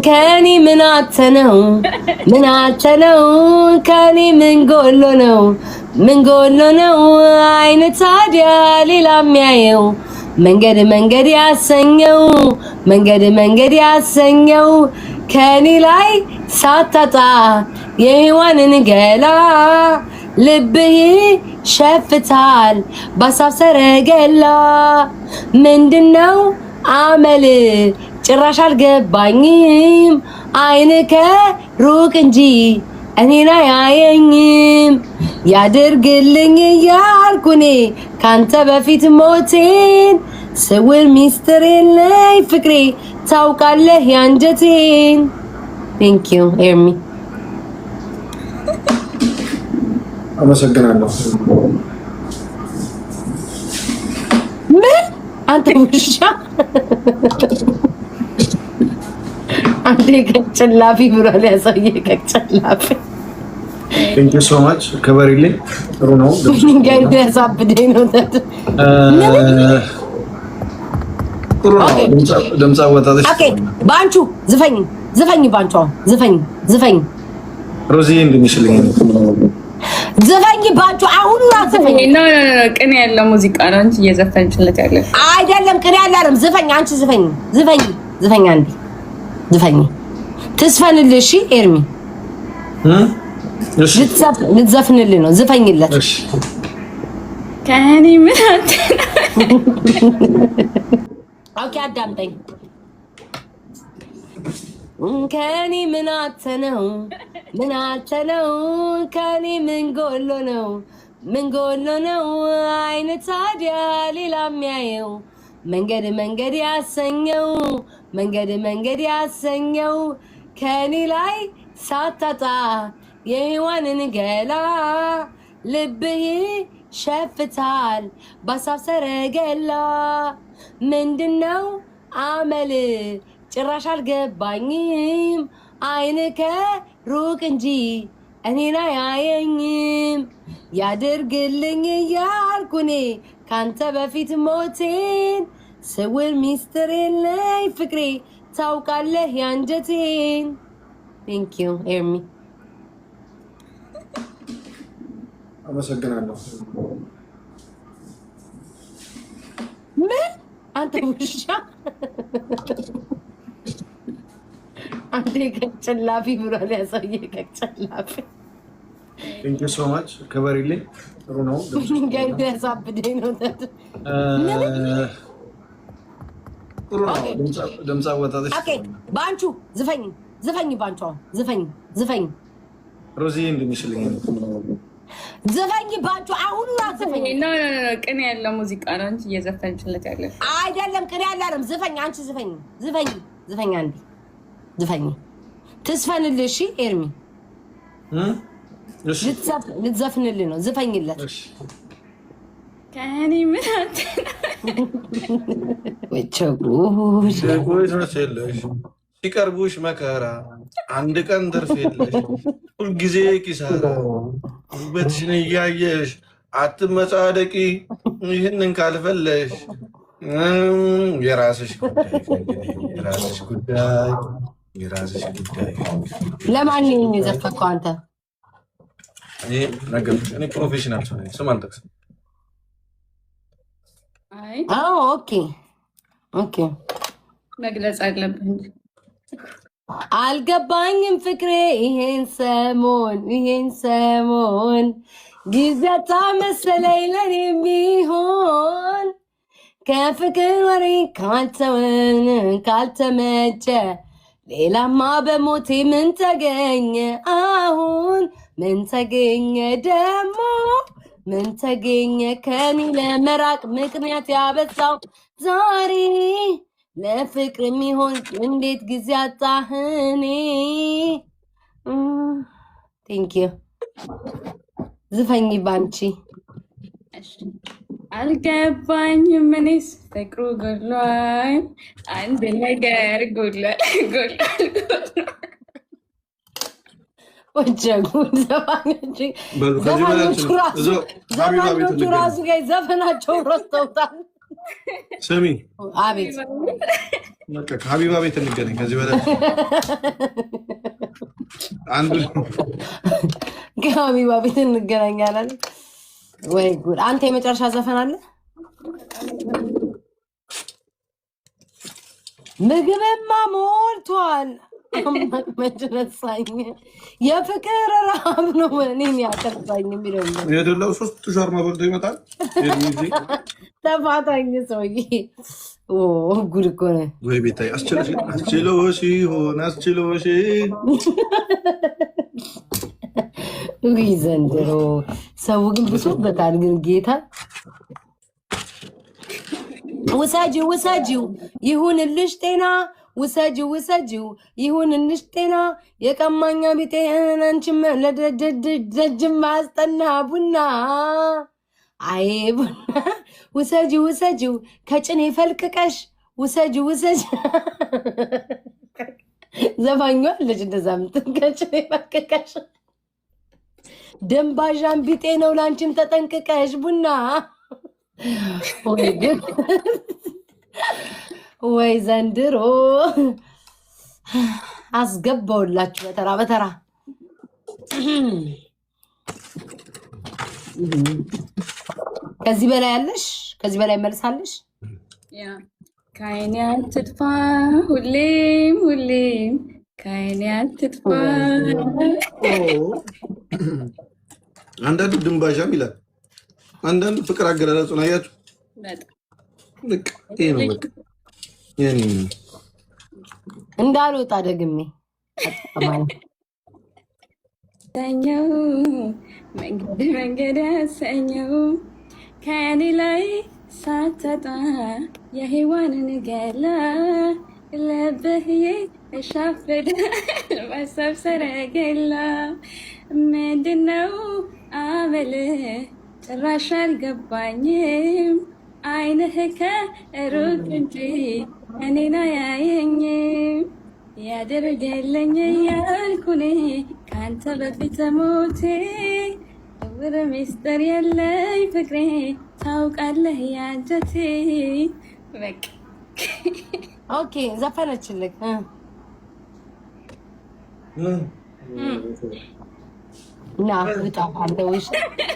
ከኔ ምን አጥተህ ነው? ምን አጥተህ ነው? ከኔ ምን ጎሎ ነው? ምን ጎሎ ነው? አይን ታዲያ ሌላ የሚያየው መንገድ መንገድ ያሰኘው፣ መንገድ መንገድ ያሰኘው፣ ከኔ ላይ ሳታጣ የሔዋንን ገላ፣ ልብህ ሸፍታል ባሳብ ሰረገላ። ምንድነው አመል ጭራሽ አልገባኝም። አይን ከሩቅ እንጂ እኔን አያየኝም። ያድርግልኝ እያልኩ እኔ ካንተ በፊት ሞቴን፣ ስውር ሚስጥር የለኝ ፍቅሬ፣ ታውቃለህ ያንጀቴን። Thank you ኤርሚ። አመሰግናለሁ። ምን አንተ ውሻ፣ አንዴ ቀጭላፊ ብሏል። ያሳየ ቀጭላፊ። Thank you so much፣ ክበሪልኝ። ጥሩ ነው። ያሳብደኝ ነው። ጥሩ ነው። ድምፅ አወጣጥሽ። Okay፣ በአንቹ ዝፈኝ፣ ዝፈኝ፣ ባንቹ ዝፈኝ፣ ዝፈኝ። ሮዚ እንድንሽልኝ። ዝፈኝ ባንቹ፣ አሁኑ ዝፈኝ። No, no, no፣ ቅኔ ያለው ሙዚቃ ነው እንጂ እየዘፈንችለት ያለ አይደለም። ቅኔ ያለ አይደለም። ዝፈኝ፣ አንቺ ዝፈኝ፣ ዝፈኝ፣ ዝፈኝ፣ አንዴ ዝፈኝ። ትዝፈንልህ። እሺ ኤርሚ፣ ልትዘፍንልህ ነው። ዝፈኝለት። ከኔ ምን Okay፣ አዳምጠኝ። ከኔ ምን አጥተህ ነው? ምን አጥተህ ነው? ከኔ ምን ጎሎ ነው? ምን ጎሎ ነው? አይን ታዲያ ሌላ የሚያየው መንገድ መንገድ ያሰኘው፣ መንገድ መንገድ ያሰኘው፣ ከኔ ላይ ሳታጣ የሔዋንን ገላ፣ ልብህ ሸፍታል ባሳብ ሰረገላ። ምንድነው አመል ጭራሽ አልገባኝም። አይን ከሩቅ እንጂ እኔን አያየኝም። ያድርግልኝ እያልኩ እኔ ካንተ በፊት ሞቴን፣ ስውር ሚስጥር የለኝ ፍቅሬ፣ ታውቃለህ ያንጀቴን። Thank you ኤርሚ። አመሰግናለሁ። ምን አንተ ውሻ፣ አንዴ ቀጭላፊ ብሏል። ያሳየ ቀጭላፊ። Thank you so much፣ ክበሪልኝ። ጥሩ ነው። ያሳብደኝ ነው። ጥሩ ነው። ድምፅ አወጣጥሽ። Okay፣ በአንቹ ዝፈኝ፣ ዝፈኝ፣ ባንቹ ዝፈኝ፣ ዝፈኝ። ሮዚ እንድንሽልኝ። ዝፈኝ ባንቹ፣ አሁኑ ዝፈኝ። No, no, no፣ ቅኔ ያለው ሙዚቃ ነው እንጂ እየዘፈንችለት ያለ አይደለም። ቅኔ ያለ አይደለም። ዝፈኝ፣ አንቺ ዝፈኝ፣ ዝፈኝ፣ ዝፈኝ፣ አንዴ ዝፈኝ። ትዝፈንልህ። እሺ ኤርሚ፣ ልትዘፍንልህ ነው። ዝፈኝለት። ከኔ ምን ጉድ! ሲቀርቡሽ መከራ፣ አንድ ቀን ትርፍ የለሽ፣ ሁልጊዜ ኪሳራ። ውበትሽን እያየሽ አትመጻደቂ፣ ይህንን ካልፈለሽ የራስሽ ጉዳይ፣ የራስሽ ጉዳይ፣ የራስሽ ጉዳይ። ለማን የዘፈንከው አንተ? እኔ professional ሰው ነኝ፣ ስም አልጠቅስም። Okay። መግለጽ አለብህ እንጂ። አልገባኝም ፍቅሬ ይሄን ሰሞን፣ ይሄን ሰሞን ጊዜ መሰለኝ ለኔ የሚሆን፣ ከፍቅር ወሬ ካልተወን ካልተመቸ ሌላማ በሞቴ ምን ተገኘ? አሁን ምን ተገኘ ደግሞ? ምን ተገኘ? ከኔ ለመራቅ ምክንያት ያበዛው ዛሬ፣ ለፍቅር የሚሆን እንዴት ጊዜ አጣህኔ? Thank you። ዝፈኝ ባንቺ። አልገባኝም እኔስ ፍቅሩ ጎድሏል፣ አንድ ነገር ጎድሏል፣ ጎድሏል፣ ጎድሏል። ወጀጉ ዘፋኞቹ ራሱ ጋር ዘፈናቸውን ረስተውታል። ስሚ። አቤት። በቃ ከሀቢባ ቤት እንገናኝ። ከዚህ በላይ አንዱ ከሀቢባ ቤት እንገናኛለን። ወይ ጉድ! አንተ የመጨረሻ ዘፈን አለ? ምግብማ ሞልቷል። መች ነሳኝ የፍቅር ረሃብ ነው እኔን ያጠፋኝ የሚለው የደላው ሶስት ሻርማ በልቶ ይመጣል። ተፋታኝ ሰውዬ። ጉድ እኮ ነው። ወይ ቤታይ አስችሎሽ ይሆን አስችሎሽ። ውይ ዘንድሮ ሰው ግን ብሶበታል። ግን ጌታ ውሰጂው ውሰጂው ይሁንልሽ ጤና ውሰጂው ውሰጂው ይሁንልሽ ጤና የቀማኛ ቢጤ አንቺም ለደጅም ማስጠና ቡና አይ ቡና ውሰጂው ውሰጂው ከጭኔ ፈልቅቀሽ ውሰጂው ውሰጂ ዘፋኟ አለች እንደዛ ምትን ከጭኔ ፈልቅቀሽ ደንባዣን ቢጤ ነው ላንቺም ተጠንቅቀሽ ቡና ወይ ግን ወይ ዘንድሮ አስገባውላችሁ በተራ በተራ። ከዚህ በላይ አለሽ? ከዚህ በላይ መልሳለሽ? ያ ከዓይኔ አትጥፋ ሁሌም ሁሌም ከዓይኔ አትጥፋ። አንዳንዱ ድንባዣም ይላል፣ አንዳንዱ ፍቅር አገላለጹን አያችሁ። በጣም ልክ ይሄ ነው በቃ የኔ እንዳልወጣ ደግሜ ሰኘው መንገድ መንገድ ያሰኘው ከኔ ላይ ሳታጣ የሔዋንን ገላ ልብህ ይሻፍዳል በሀሳብ ሰረገላ። ምንድነው አመልህ ጭራሽ አልገባኝም። ዓይንህ ከሩቅ እንጂ እኔን አያየኝም። ያደርገልኝ እያልኩ እኔ ከአንተ በፊት ሞቴ እውር ሚስጥር የለኝ ፍቅሬ ታውቃለህ ያንጀቴ። በቃ okay ዘፈነችልህ። ና ውጣ አንተ ውሽ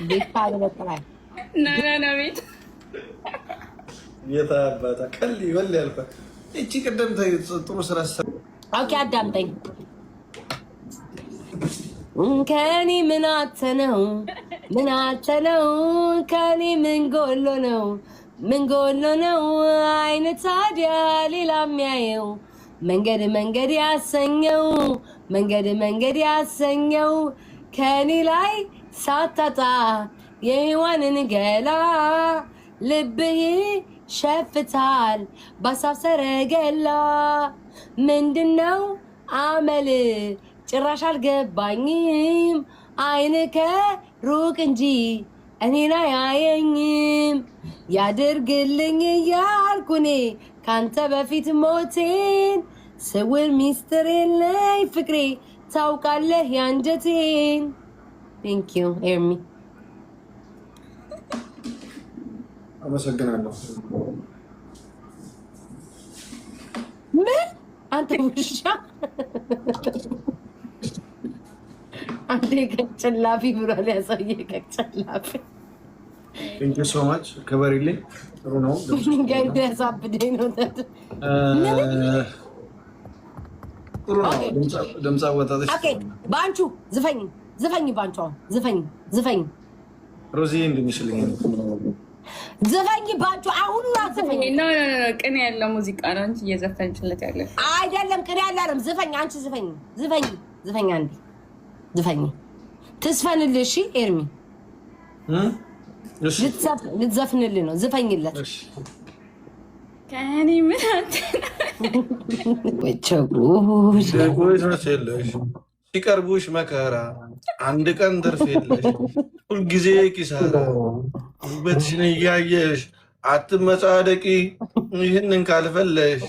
ቤት አልበጥራል ና ና ና ቤት የታባታ ቀል ይበል ያልኳት እቺ ቅድም ጥሩ ስራ። okay አዳምጠኝ። ከኔ ምን አጥተህ ነው ምን አጥተህ ነው ከኔ ምን ጎሎ ነው ምን ጎሎ ነው አይነ ታዲያ ሌላ የሚያየው መንገድ መንገድ ያሰኘው መንገድ መንገድ ያሰኘው ከኔ ላይ ሳታጣ የሔዋንን ገላ ልብህ ሸፍታል በሀሳብ ሰረገላ። ምንድነው አመል ጭራሽ አልገባኝም። አይን ከሩቅ እንጂ እኔን አያየኝም። ያድርግልኝ እያልኩ እኔ ካንተ በፊት ሞቴን ስውር ሚስጥር የለኝ ፍቅሬ ታውቃለህ ያንጀቴን። Thank you ኤርሚ። አመሰግናለሁ። ምን አንተ ውሻ አንተ ቀጭላፊ ብሏል። ያሳየ ቀጭላፊ Thank you so much ክበሪልኝ። ጥሩ ነው። ያሳብደኝ ነው። ጥሩ ነው። ድምፅ አወጣጥሽ። Okay በአንቹ ዝፈኝ ዝፈኝ፣ በአንቹ አሁን ዝፈኝ ዝፈኝ፣ ሮዚ እንድንሽልኝ ዝፈኝ፣ በአንቹ አሁኑ ዝፈኝ። No no no ቅኔ ያለው ሙዚቃ ነው እንጂ እየዘፈንችለት ያለሽ አይደለም። ቅኔ ያለ አይደለም። ዝፈኝ፣ አንቺ ዝፈኝ ዝፈኝ ዝፈኝ፣ አንዴ ዝፈኝ። ትዝፈንልህ። እሺ ኤርሚ ልትዘፍንልህ ነው። ዝፈኝለት። ከእኔ ምን ወቸው ሲቀርቡሽ መከራ አንድ ቀን ትርፍ የለሽ፣ ሁልጊዜ ኪሳራ። ውበትሽን እያየሽ አትመጻደቂ፣ ይህንን ካልፈለሽ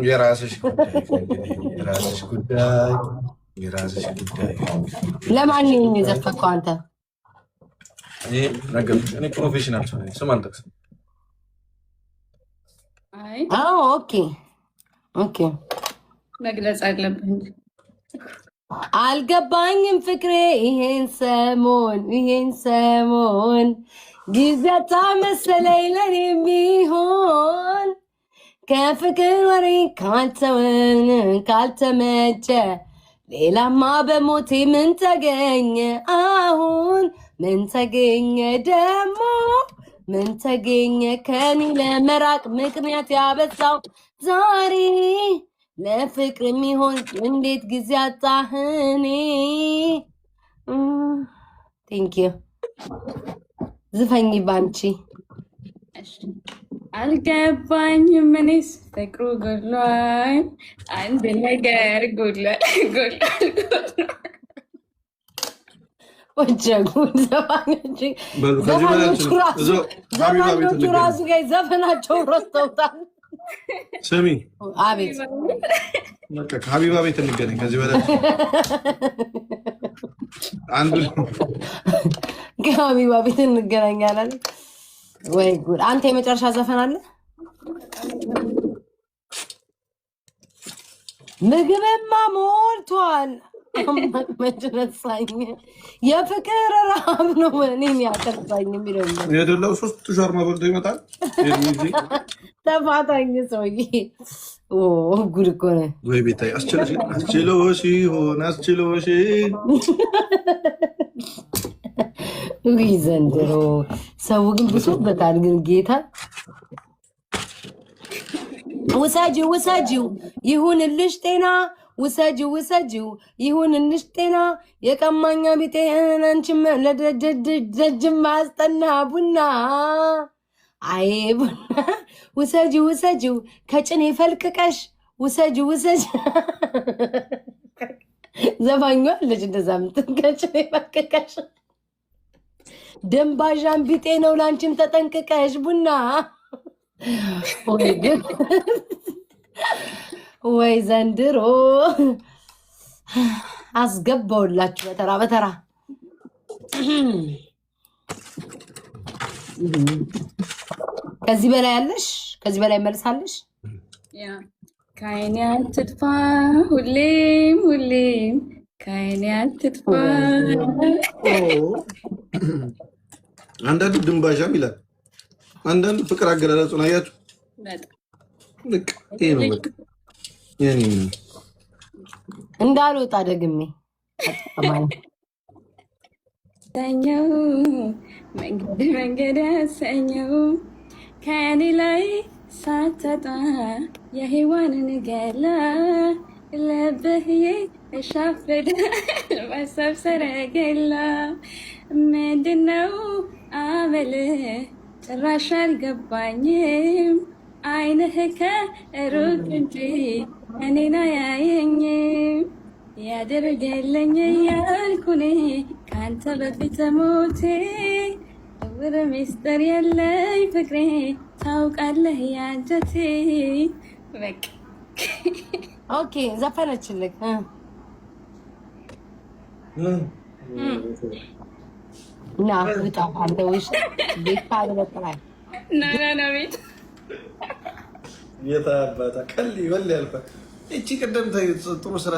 የራስሽ ጉዳይ፣ የራስሽ ጉዳይ፣ የራስሽ ጉዳይ። ለማንኛውም የዘፈንከው አንተ? እኔ ነገርኩሽ፣ እኔ professional ሰው ነኝ። ስም አልጠቅስም። አይ። አዎ፣ okay። መግለጽ አለብህ እንጂ። አልገባኝም ፍቅሬ፣ ይሄን ሰሞን ጊዜ አጣ መሰለኝ ለኔ የሚሆን። ከፍቅር ወሬ ካልተወን ካልተመቸ ሌላማ በሞቴ ምን ተገኘ? አሁን ምን ተገኘ ደግሞ? ምን ተገኘ? ከኔ ለመራቅ ምክንያት ያበዛው ዛሬ ለፍቅር የሚሆን እንዴት ጊዜ አጣህኔ? Thank you። ዝፈኝ ባንቺ። እሺ። አልገባኝም እኔስ ፍቅሩ ጎድሏል፣ አንድ ነገር ጎድሏል፣ ጎድሏል፣ ጎድሏል። ወጀጉ ዘፋኞቹ። በሉ፣ ከዚህ በላይ ዘፋኞቹ አልችልም። ራሱ እዛው ሀቢባ ቤት ዘፋኞቹ እንገናኝ። ራሱ ጋር ዘፈናቸውን ረስተውታል። ስሚ። አቤት። በቃ ከሀቢባ ቤት እንገናኝ። ከዚህ በላይ አንዱ ከሀቢባ ቤት እንገናኛለን። ወይ ጉድ! አንተ የመጨረሻ ዘፈን አለ? ምግብማ ሞልቷል። መች ረሳኝ? የፍቅር ረሃብ ነው እኔን ያከሳኝ የሚለው። የደላው ሶስት ሻርማ በልቶ ይመጣል። ጊዜ ተፋታኝ ሰውዬ። ኦ ጉድ እኮ ነው። ወይ ቤታይ፣ አስችሎሽ አስችሎሽ ይሆን አስችሎሽ? ውይ ዘንድሮ ሰው ግን ብሶበታል። ግን ጌታ ውሰጂው ውሰጂው ይሁንልሽ ጤና፣ ውሰጂው ውሰጂው ይሁንልሽ ጤና። የቀማኛ ቢጤ አንቺም ለደጅም ማስጠና ቡና፣ አይ ቡና። ውሰጂው ውሰጂው ከጭኔ ፈልቅቀሽ ውሰጂው ውሰጂ። ዘፋኟ አለች እንደዛ ምትን ከጭኔ ፈልቅቀሽ። ደንባዣን ቢጤ ነው ላንቺም ተጠንቅቀሽ ቡና። ወይ ግን ወይ ዘንድሮ አስገባውላችሁ በተራ በተራ። ከዚህ በላይ አለሽ? ከዚህ በላይ መልሳለሽ? Yeah፣ ከዓይኔ አትጥፋ ሁሌም ሁሌም ከዓይኔ አትጥፋ። አንዳንዱ ድንባዣም ይላል፣ አንዳንዱ ፍቅር አገላለጹን አያችሁ። በጣም። በቃ ይሄ ነው፣ በቃ የኔ ነው። እንዳልወጣ ደግሜ አጠማኝ። ሰኘው መንገድ መንገድ ያሰኘው ከኔ ላይ ሳታጣ የሔዋንን ገላ ልብህዬ እሻፈደ በሀሳብ ሰረገላ። ምንድነው አመልህ ጭራሽ አልገባኝም፣ ዓይንህ ከሩቅ እንጂ እኔን አያየኝም። ያደርገልኝ እያልኩ እኔ ከአንተ በፊት ሞቴ እውር ሚስጥር የለኝ ፍቅሬ ታውቃለህ ያንጀቴ። በቃ። Okay፣ ዘፈነችልህ። ና ውጣ አንተ ውሽ ቤት አልበጥራል። ና ና ና ቤት። የታባታ ቀል ይበል ያልፋል። እቺ ቅድም ጥሩ ስራ።